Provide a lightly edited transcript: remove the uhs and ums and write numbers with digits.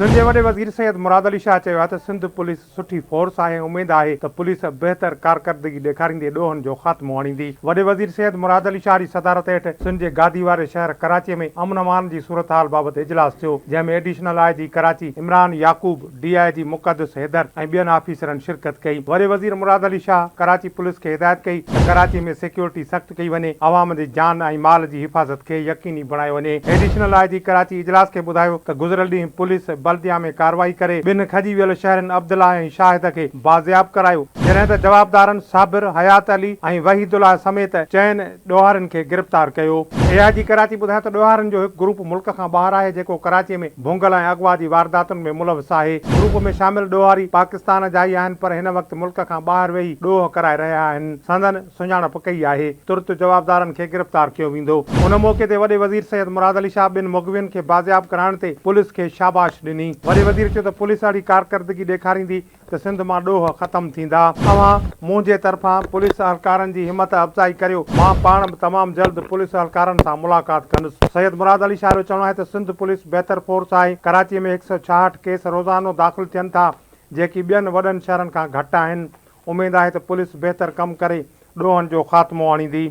سنڌ جي وڏي وزير سيد مراد علي شاهه چيو آهي ته سنڌ پوليس سٺي فورس آهي ۽ اميد آهي ته پوليس بهتر ڪارڪردگي ڏيکاريندي ڏوهن جو خاتمو آڻيندي. وڏي وزير سيد مراد علي شاهه جي صدارت هيٺ سنڌ جي گادي واري شهر ڪراچي ۾ امن امان جي صورتحال بابت اجلاس ٿيو جنهن ۾ additional I G Karachi Imran Yaqub, D I G Muqaddas Haider ۽ ٻين آفيسرن شرڪت ڪئي. وڏي وزير مراد علي شاهه ڪراچي پوليس کي هدايت ڪئي ته ڪراچي ۾ سيڪيورٽي سخت ڪئي وڃي، عوام جي جان ۽ مال جي حفاظت کي يقيني بڻايو وڃي. ايڊيشنل I جي ڪراچي اجلاس کي ٻڌايو ته گذريل ڏينهن پوليس بلديا ۾ ڪارروائي ڪري ٻن کڄي ويل شهرين عبدالله ۽ شاهد کي بازياب ڪرايو، جڏهن ته جوابدارن صابر، حيات علي ۽ وحيد الله سميت چئن ڏوهارين کي گرفتار ڪيو. اي آء جي ڪراچي ٻڌايو ته ڏوهارين جو هڪ گروپ ملڪ کان ٻاهر آهي جيڪو ڪراچي ۾ ڀونگل ۽ اغوا جي وارداتن ۾ ملوث آهي. گروپ ۾ شامل ڏوهاري پاڪستان جا ئي آهن پر هن وقت ملڪ کان ٻاهر ويهي ڏوهه ڪرائي رهيا آهن. سندن سڃاڻپ ڪئي آهي، ترت جوابدارن کي گرفتار ڪيو ويندو. ان موقعي تي وڏي وزير سيد مراد علي شاهه ٻن مغوين کي بازياب ڪرائڻ تي پوليس کي شاباش ڏني. وڏي وزير چيو ته پوليس اهڙي ڪارڪردگي ڏيکاريندي ته سنڌ مان ڏوهه ختم ٿيندا. اوهان منهنجي طرفان پوليس اهلڪارن جي همت افزائي ڪريو، مان پاڻ به تمام جلد پوليس اهلڪارن سان ملاقات ڪندس. سيد مراد علي شاهه جو چوڻ آهي ته سنڌ پوليس بهتر فورس آهي، ڪراچي ۾ 166 ڪيس روزانو داخل ٿين ٿا، جيڪي ٻين وڏن شهرن کان گهٽ آهن. اميد آهي ته پوليس بهتر ڪم ڪري ڏوهن جو خاتمو آڻيندي.